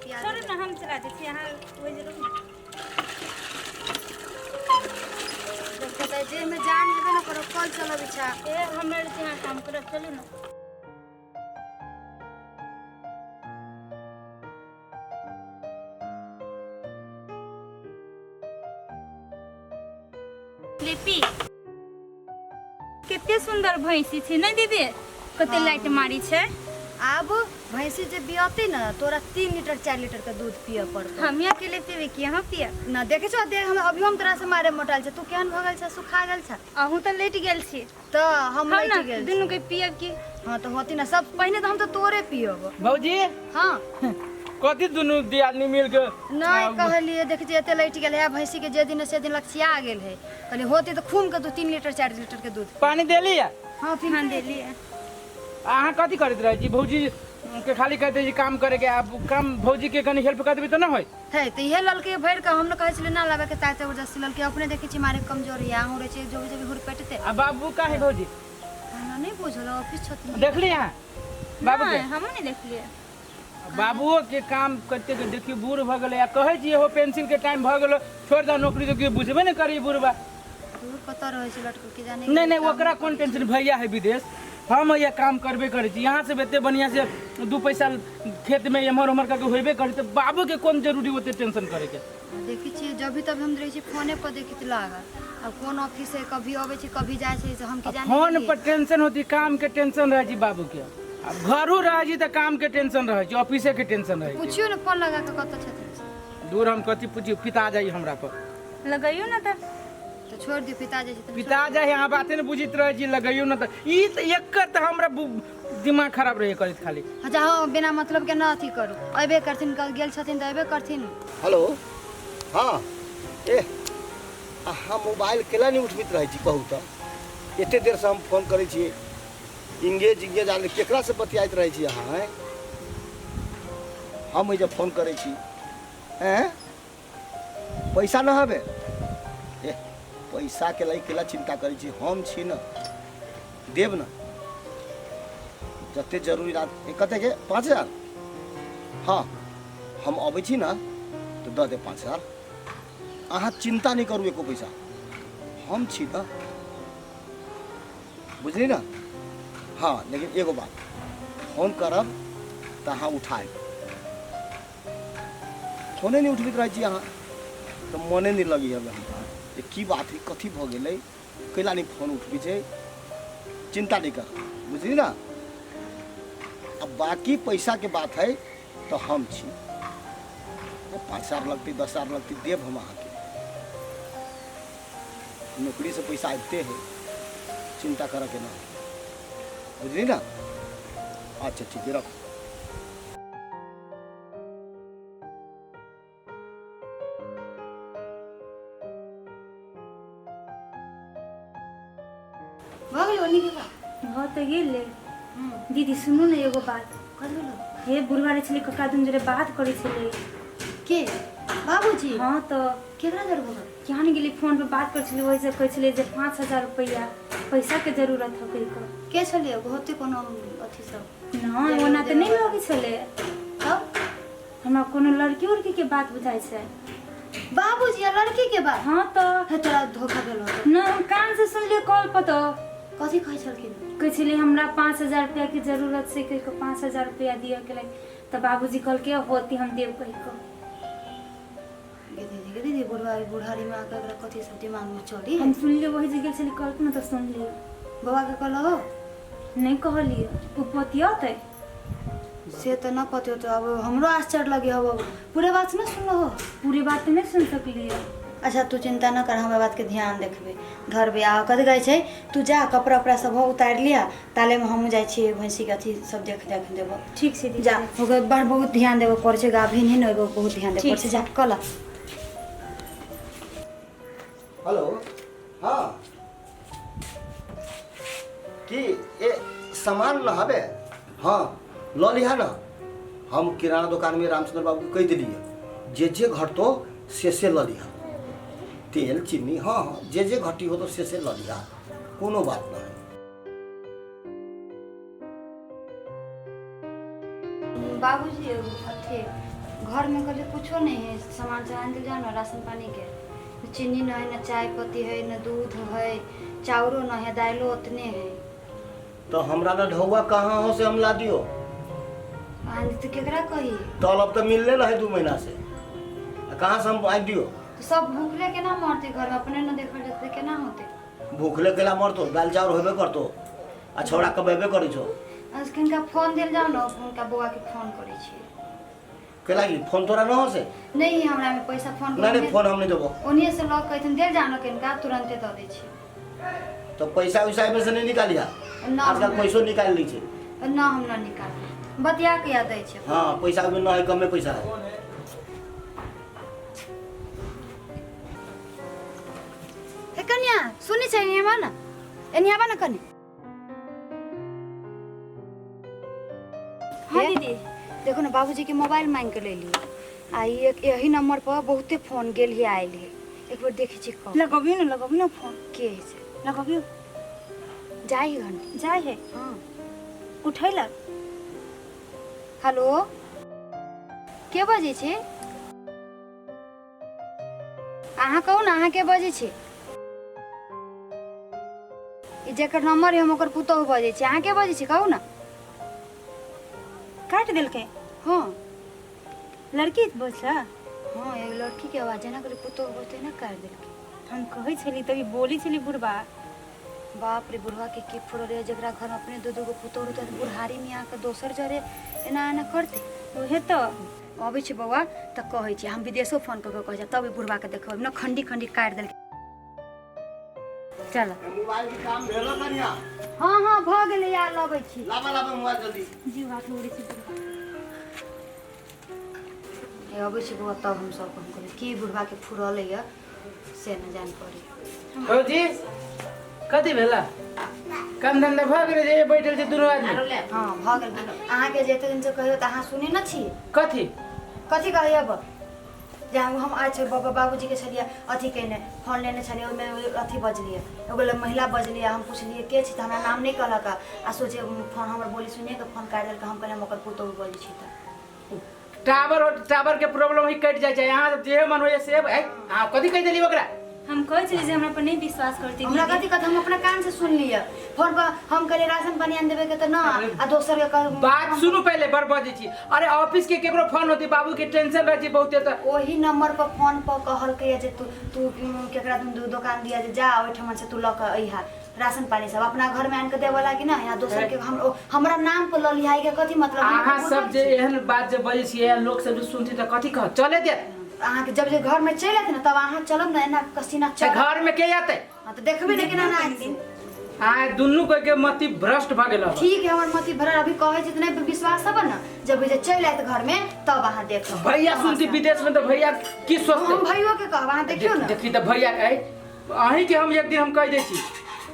पिया छोड़ू ने, हम चला दै छी, अहाँ ओहि जे रहू ने। देखते जे में जान हेबे न करो, कल चलबै छा। ए हमरा यहाँ काम करब, चलू ने। लिपि कते सुंदर भैंसी छै नहीं दीदी? कते लाइट मारी छै। आब भैंसी जे बियते न तोरा 3 लीटर 4 लीटर के दूध पिए पड़तौ। हम अकेले पीबे कि अहाँ पिए? न देखे छौ, देख हम अभी हम तोरा से मारे मोटाल छै, तू केहन भऽ गेल छ, सुखा गेल छ। अहूँ तऽ लेट गेल छी। तऽ हम हम लेट ने गेल छी। दुनू के पियब की? हाँ तऽ होती न सब पहिने तऽ हम तऽ तोरे पियब। भौजी। हाँ। कथी दुनू दियादनी मिल के? नहीं कहलिए, देख जे एते लैट गेल है भैंसी के, जे दिन से दिन लक्षिया गेल है, कहलिए होती तऽ खून के 2-3 लीटर 4 लीटर के दूध। पानी देली है? हाँ, फिर हाँ देली है। अहाँ कथी करैत रहै छी? भौजी के खाली कहते छी काम करे के, आब काम भौजी के कनी हेल्प कर देबै तऽ न होय? है तऽ इहे ललके भरि के हम न कहै छलियै ना लाबे के, ताकत जबरदस्ती ललके। अपने देखै छी मारे कमजोर है, अहूँ रहै छी जो भी हुर पेटते। आ बाबू का है भौजी? हमरा नहीं बुझल, ऑफिस छथिन। देखली अहाँ बाबू के? नहीं, हमहूँ नहीं देखलियै। बाबुओ के काम कते के देखियौ, बूढ़ भऽ गेलै आ कहै छी हो पेंसिल के टाइम भऽ गेलो, छोड़ि दऽ नौकरी, तऽ केओ बुझबे नहि करी बुढ़बा। दूर कतऽ रहै छै लटकल के जाने। नहीं नहीं, ओकरा कोन टेंशन, भैया है विदेश, हम ये काम करबे करै छी, यहाँ से एते बढ़िया से 2 पैसा खेत में एम्हर ओम्हर करके होबे करै, तऽ बाबू के कोन जरूरी ओते टेंशन करे के? देखै छियै जब भी तब हम रहै छी फोने पर देखैत लागल, अब कोन ऑफिस है, कभी अबै छै कभी जाइ छै, से हम की जाने। फोन पर टेंशन होती, काम के टेंशन रहै छै बाबू के। अब घरो रहै छै तऽ काम के टेंशन रहै छै, ऑफिसे के टेंशन रहै छै। पुछियौ ने फोन लगा के कतऽ छथिन। दूर हम कथी पुछियौ, पिता जाइ हमरा पर। लगैयौ ने तऽ। तऽ छोड़ि दियौ, पिता जाइ छै तऽ पिता जाइ, अहाँ बाते ने बुझैत रहै छी। लगैयौ ने तऽ ई तऽ एकर तऽ हमरा दिमाग खराब रहै करैत खाली। अच्छा हँ, बिना मतलब के न अथी करू, अयबे करथिन, कल गेल छथिन तऽ अयबे करथिन। हेलो। हाँ ए अहाँ मोबाइल केला नहि उठबैत रहै छी? कहू तऽ, एते देरसँ हम फोन करै छी, इंगेज इंगेज आल, केकरासँ बतियाइत रहै छी अहाँ? आँय, हम एहिजे फोन करै छी। आँय, पैसा न हबे? ए पैसाके लागि केला चिन्ता करै छी? हम छी न, देब न जते जरूरी रात। कतेके? 5000? हाँ, हम अबै छी न तऽ दऽ देब 5000। अहाँ चिन्ता नहि करू एको पैसा, हम छी न, बुझली न? हाँ, लेकिन एगो बात, फोन करब तऽ अहाँ उठायब। फोने नहि उठबैत रहै छी अहाँ तऽ मने नहि लगैए हमरा जे की बात है, कथी भऽ गेलै, कैला नहि फोन उठबै छै। चिन्ता नहि कर, बुझली ना? अब बाकी पैसाके बात है तऽ हम छी, 5000 लगतै, 10,000 लगतै, देब हम अहाँके। नौकरीसँ पैसा आबिते है, चिन्ता करऽके ना, बुझली ना? अच्छा ठीक है, रखू। भऽ गेलै ओन्नी के बात? भऽ तऽ गेलै। दीदी सुनू ने एगो बात। कथी भेलौ? हे बुढ़वा रहै छलै कका, दुनू जरे बात करै छलै। के, बाबूजी? हाँ तऽ। केकरा जर भऽ गेल? केहन गेलै, फोन पर बात करै छलै, ओहिसँ कहै छलै जे 5000 रुपैआ पैसाके जरूरत है कहि कऽ। के छलै? बहुते कोनो अथी सब? नहि, ओना तऽ नहि लगै छलै। तब हमरा कोनो लड़की उड़की के बात बुझाइ छै। बाबूजी आ लड़की के बात? हाँ तऽ। हे तोरा धोखा भेल होतौ। नहि, हम कान से सुनलियै कॉल पर। तऽ कथी कहै छलखिन? कहै छलै हमरा 5000 रुपैआ के जरूरत छै कहि कऽ, 5000 रुपैआ दिअ के लागि। तऽ बाबूजी कहलकै होती हम देब कहि कऽ। गे दीदी, गे दीदी, बुढ़वा बुढ़ारी में आके एकरा कथी सब दिमाग में चली? हम सुनलियै, वही जे गेल छलै कॉल पर ने तऽ सुनलियै। बौआ के कहलहो? नहि कहलियै, ओ पतियतै से तऽ न पतियो। तऽ अब हमरो आश्चर्य लगे हब, अब पूरे बात न सुनलहो? पूरे बात तऽ नहि सुनि सकलियै। अच्छा तू चिंता न कर, हमरा बात के ध्यान देखबे धरबे। आ कथी कहै छै, तू जा कपड़ा उपड़ा सब उतारि लिअ, ताले में हमहूँ जाइ छियै भैंसी के अथी सब देख देख देबो। ठीक छै दीदी। जा, ओकर बड़ बहुत ध्यान देबऽ पड़ै छै, गाभिन है ने, ओहिके बहुत ध्यान देबऽ पड़ै छै। जा कल। हेलो। हाँ की ए सामान न हबे? हाँ लऽ लिहा न, हम किराना दुकानमे रामचंद्र बाबूके कहि देलियै जे जे घटतो से लऽ लिहा, तेल चीनी। हाँ हाँ, जे जे घटी होतो से लऽ लिहा, कोनो बात नहीं। बाबूजी अथी घर में कहले कुछो नहीं है, सामान सामान दिल जाओ ना राशन पानी के, चीनी न है, न चाय पत्ती है, न दूध है, चाउरो न है, दालो उतने है। तो हमरा ना ढौआ कहाँ हो से हम ला दियो? आन तो केकरा कही? तलब तो मिलले रहे 2 महीना से, आ कहाँ से हम आ दियो? तो सब भूखले केना मरते घर में, अपने न देखल जते केना होते? भूखले केला मरतो, दाल चाउर होबे करतो, आ छौड़ा कमेबे करै छो। आज किनका फोन दिल जाओ ना, उनका बउआ के फोन करै छी। केला की फोन तोरा न हो से? नहीं, हमरा में पैसा फोन नहीं नहीं, फोन हम नहीं देबो। ओनिए से लग कहथिन दिल जाओ ना किनका, तुरंते दऽ दै छी। तो पैसा वैसा में से नहीं निकालिया? ना, आजकल पैसो निकाल ली छे। ना, हम ना निकाल, बतिया के याद दै छै। हाँ, पैसा भी न है, कमे पैसा है। हे कन्या सुनी छै, एने आबा ना, एने आबा ना कनी। हाँ दीदी। देखो ना बाबूजी के मोबाइल मांग के ले लिए, आ एक यही नंबर पर बहुते फोन गेल ही आयल है, एक बार देखै छी कब। लगबियो ना, लगबियो ना फोन। के है से? लगबियो। जाई घन। जाय है। हाँ। उठैलक। हेलो, के बजै छी? अहाँ कहू ना, अहाँ के बजै छी? ई जेकर नंबर है हम ओकर पुतोहु बजै छी, अहाँ के बजै छी कहू ना? काटि देलकै। हाँ। लड़की बजला? हाँ, एगो लड़की के आवाज जेना कहली पुतोहु बजतै ना, काटि देलकै। हम कहै छली तभी बोली छली बुढ़बा। बाप रे, बुढ़वा के की फुरल है, जकरा घर में अपने दू दू गो पुतोहु रहतै, बुढ़ारी में आके दोसर जरे एना एना करतै। उहे तो। अबै छै बौआ तऽ कहै छी, हम विदेशो फोन कऽ के कहै छी, तब ई बुढ़वा के देखबै न, खंडी खंडी काटि देलकै। चल। मोबाइल के काम भेलो कन्या? हाँ हाँ भऽ गेलै, यार लबै छी। लाबा लाबा मोबाइल जल्दी। जीव हाथ उड़ै छै बुढ़बा। हे अबै छै बौआ तब हम सब हम कहलियै की बुढ़वा के फुरल है से न जान पड़ी। भौजी कथी भेला? काम धंधा भऽ गेलै जे बैठल छै दुनू आदमी? हाँ भऽ गेल। अहाँके जे एते दिन से कहियो तऽ अहाँ सुनै न छी। कथी? कथी कहै अब? जे हम आइ छै बाबा बाबूजी के छलियै अथी केने, फोन लेने छलियै, ओहिमे अथी बजलियै, एगो महिला बजलियै, हम पुछलियै के छी तऽ हमरा नाम नहि कहलक, आ सोचे फोन हमर बोली सुनिए के फोन काटि देलक। हम कहलियै हम ओकर पुतोहु बजै छी। तऽ टावर टावर के प्रॉब्लम ही कटि जाइ छै, यहाँ जे मन होइए से। अहाँ कथी कहि देली ओकरा? हम कहै छली जे हमरा पर नहीं विश्वास करती। हमरा कथी कहत, हम अपना कान से सुन लिअ। फोन पर हम कहलियै राशन पानी आनि देबै के तऽ न, आ दोसर के कह। बात सुनू पहले, बड़ बजै छी। अरे ऑफिस के केकरो फोन होती, बाबू के टेंशन रहै छै बहुते, तऽ ओही नंबर पर फोन पर कहलकै जे तू तू केकरा दोकान दिया जे जा ओहिठाम से तू लऽ के अइहा राशन पानी सब, अपना घर में आनि के देबऽ लागी ना, यहाँ दोसर के हम हमरा नाम पर लऽ लिहा, के कथी मतलब? अहाँ सब जे एहन बात जे बजै छियै, लोक सब जे सुनती तऽ कथी कहत? चले देत अहाँके। जब जे घर में चलि एतै ने तब अहाँ चलब ने, एना कसीना चल। घर में के आते? हाँ तऽ देखबै ने केना ना। आ दुनू कोई के मति भ्रष्ट भऽ गेल। ठीक है, हमर मति भरल अभी कहै छी तऽ नहीं विश्वास हब ने, जब जे चलि आयत घर में तब अहाँ देखब। भैया सुनती विदेश में तऽ भैया की सोचतै? हम भैयो के कहब, अहाँ देखियौ ने। देखी तऽ भैया अहीं के हम एक दिन हम कहि दै छी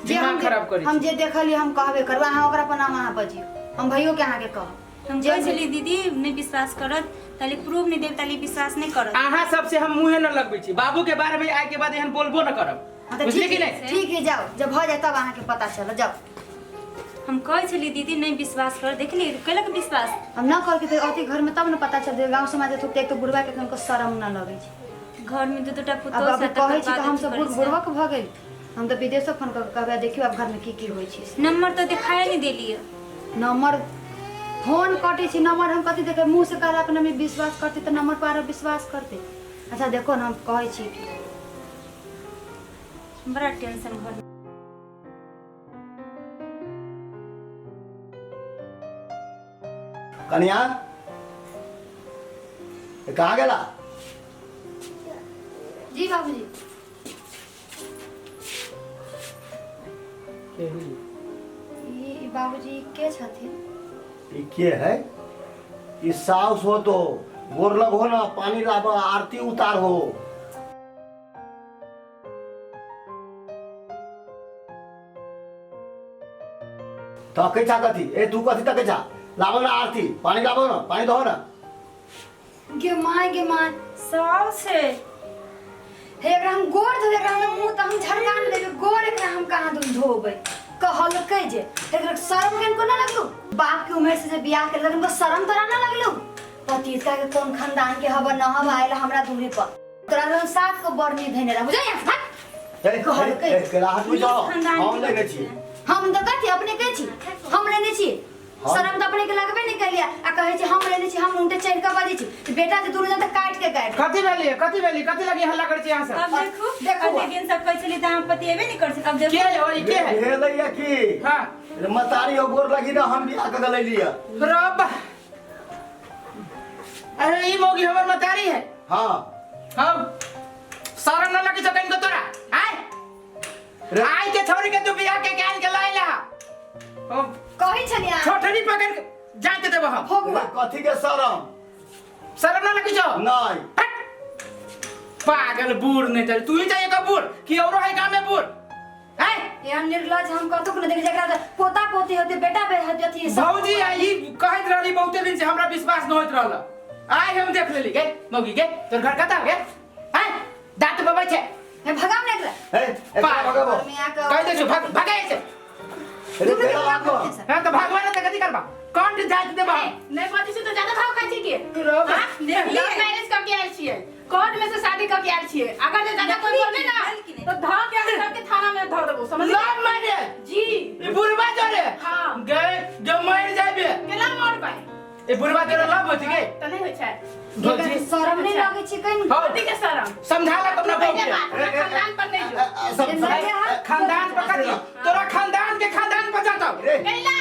जे हम दिमाग खराब करै। हम जे देखलियै हम कहबे करबै, अहाँ ओकरा पर नाम अहाँ बजियौ, हम भैयो के अहाँके कहब। हम कहै छली दीदी नहीं विश्वास करत, ताली प्रूफ नहीं देब ताली विश्वास नहीं करत। अहाँ सबसे हम मुँहे न लगबै छी, बाबू के बारे में आइ के बाद एहन बोलबो न करब। हाँ तऽ बुझली ठीक कि नहीं? ठीक है, जाओ, जब भऽ जाए तब अहाँके पता चलत, जाओ। हम कहै छली दीदी नहीं विश्वास कर, देखली कैलक विश्वास। हम न कहलकै तऽ अथी घर में तब न पता चलतै, गाँव समाज थोक एक तऽ बुढ़वा के कनको शरम न लगै छै। घर में दू दूटा अब पुतोहु अभी छै, कहै तकर छी तऽ बाद हम सब अथी बुढ़ करै छै। बुढ़वक भऽ गेल, हम तऽ विदेशो फोन कऽ के कहबै, देखियौ आब घर में की की होइ छै। नंबर तऽ देखाए नहीं देलियै। नंबर फोन कटै छै, नंबर हम कथी देखबै? मुँह से कहला पर नहि विश्वास करतै तऽ नंबर पर आरो विश्वास करतै। अच्छा देखो ने, हम कहै छी कि बड़ा टेंशन घर में। कन्या कहाँ गेला? जी बाबूजी। ई बाबूजी के छथिन? ई के है? ई साउस हो तो गोर लग हो ना, पानी लाब, आरती उतार हो। तकै छा कथी? ए तू कथी तकै छा? लाबो ना आरती, पानी लाबो ना, पानी दहो ना। गे my, गे my. साउस है। हे एकरा हम गोर धोबै, एकरा हम मुँह तऽ हम झरका नहि देबै, गोर एकरा हम कहाँ दूर धोबै? कहलकै जे एकरा शरम केन को ना लगलू? बाप के उम्र से जे बियाह केलक, उनको शरम तोरा ना लगलू? पतिता के कोन खानदान के हवा न हवा आयल हमरा दूरी पर तोरा हम सात को बरनी धैने रह बुझाइ हट ए, कहलकै। ए, केला हाथ में जाओ खानदान हम के लेने छी हम तऽ कथी अपने के छी हम लेने छी हाँ। शरम तऽ अपने के लगबे नहीं कैलिया आ कहै छी हम लेने छी हम उनटे चढ़ि के बजै छी तऽ बेटा जे दूर जाता काट के काट कथी भेली कथी भेली कथी लगी हल्ला करै छी अहाँ सब अब देखू देखू। कते दिन सब कहै छली तऽ अहाँ पतिएबे नहि करै छी अब के देखू है और ई के है भेलैया की हाँ रे मतारी हो गोर लगी ना हम बियाह के गलैली है रब अरे ई मौगी हमर मतारी है हाँ हम शरम न लगी छौ कनिको तोरा आय रे आय के छोरी के तू बियाह के ज्ञान के लाइला हम कहै छलियै छोटरी पकड़ के जाइत देबो हम फगुआ रे कथी के शरम शरम न लगी छौ नहीं हट! पागल बूढ़ नहीं चल तू ही चाहिए का बूढ़ कि औरो है गांव में बूढ़ हैं एहन निर्लज हम कतौ न देखै जकरा पोता पोती होते बेटा बे होते अथी सब भौजी आई कहैत रहली बहुते दिन से हमरा विश्वास न होइत रहल आइ हम देख लेली गे मौगी गे तोर घर कतऽ गे हैं दांत बबै छै हे भगाउ ने एकरा ए एकरा भगाबो घर में आके कहि दै छौ भग भगै से रे केला हाथ में हैं तऽ भगवान तऽ कथी करबा कौन जाइत देबा नहीं पति से तो ज्यादा भाव खाइ छी के रब। हाँ? लव मैरिज करके आयल छियै कोर्ट में से शादी करके आयल छियै अगर जे ज्यादा कोई बोलबे ना तो धऽ के हम सबके थाना में धऽ देबो समझ लव मैरिज जी ई बुढ़वा जोरे हाँ। गे जो मर जाबे केना मरबै ई बुढ़वा जोरे लव होती गे तऽ नहीं होइ छै भौजी शरम नहीं लगै छै कहीं हौ पति के शरम समझा ला अपना बहू पहिले के बात हमरा खानदान पर नहीं जो सब सब- खानदान पर कथी तोरा खानदान के खानदान पर जाता रे कैला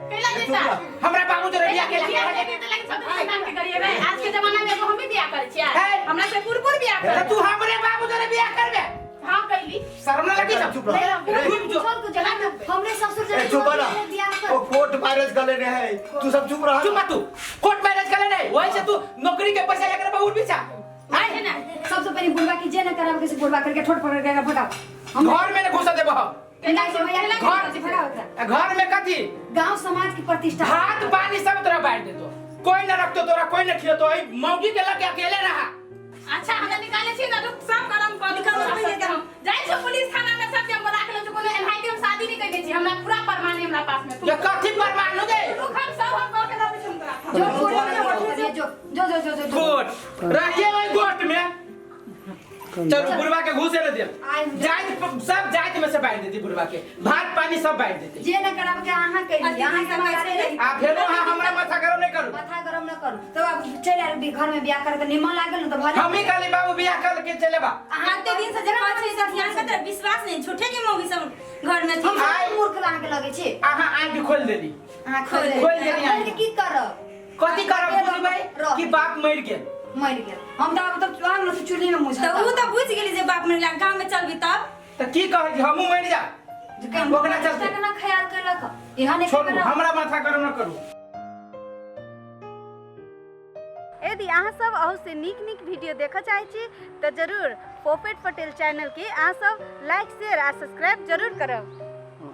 कैला चुप जेता रह। हमरा बाबू जोरे बियाह के बियाह के तऽ लगे सब खानदान के करिएबै आज के जमाना में एगो हम भी बियाह करै छियै है। हमरा से पुर पुर बियाह तऽ करै तू हमरे बाबू जोरे बियाह करबे हां कैली शर्म न लगी छौ चुप रह रे चुप जो छोड़ के जला हमरे ससुर ए चुप रह बियाह कर ओ कोर्ट मैरिज कर लेने है तू सब चुप रह चुप तू कोर्ट मैरिज कर ले वही से तू नौकरी के पैसा लेकर बहु पीछा है ना सबसे पहले बुढ़वा की जे न करावे के से बुढ़वा करके ठोट पकड़ के भगाओ हम घर में न घुसा देबो हम नहीं से भैया घर भगाओ एकरा। घर में कथी गांव समाज की प्रतिष्ठा हाथ पानी सब तोरा बांट देतो कोई न रखतो तोरा कोई न खिलतो ई मौगी के लगे अकेले रहा अच्छा हमरा निकाले छी ना रुक सब गरम कर निकालो पहिले हम जाइ छी पुलिस थाना में सब हम बोला के लो कोनो एनआईटी हम शादी नहीं कइले छी हमरा पूरा प्रमाण है हमरा पास में ये कथी परमान हो गए रुक हम सब हम कह के दबे छी तोरा जो कोर्ट में जो जो जो जो जो जो गोट रहिए वही गोट में चलो बुढ़वा के घुसे न दे आइ हम- जात सब जात में से बांट देती बुढ़वा के भात पानी सब बांट देती जे न करावे के अहाँ कइली अहाँ के मगारे रही आ फेरो अहाँ हमरा माथा गरम नहीं करू माथा गरम न करू तो अब चलि आयल भी घर में बियाह कर के निमन लागल न तऽ भले हम ही कहली बाबू बियाह कर के चले बा कते दिन से जे कहै छली से ध्यान के तरफ विश्वास नहीं झूठे के मौगी सब घर में हम थी आइ- मूर्ख अहाँके लगै छी अहाँ आँखि खोल देली अहाँ खोल देली खोल देली खोल के की करब कथी करब बुझबै रह। कि बाप मरि गेल मरि गेल हम तऽ आब तऽ आब ने चुल्ही में मुझ तऽ उ तऽ बुझि गेली जे बाप मरला गाँव में चलबी तब तऽ की कहै छी हमहूँ मरि जा ओकरा चलते। केना ख्याल केलक एहन एक छोड़ू हमरा माथा गरम न करू। यदि अहाँ सब अहू से नीक नीक वीडियो देखऽ चाहै छी तऽ जरूर पोपेट पटेल चैनलके अहाँ सब लाइक शेयर आ सब्सक्राइब जरूर करब।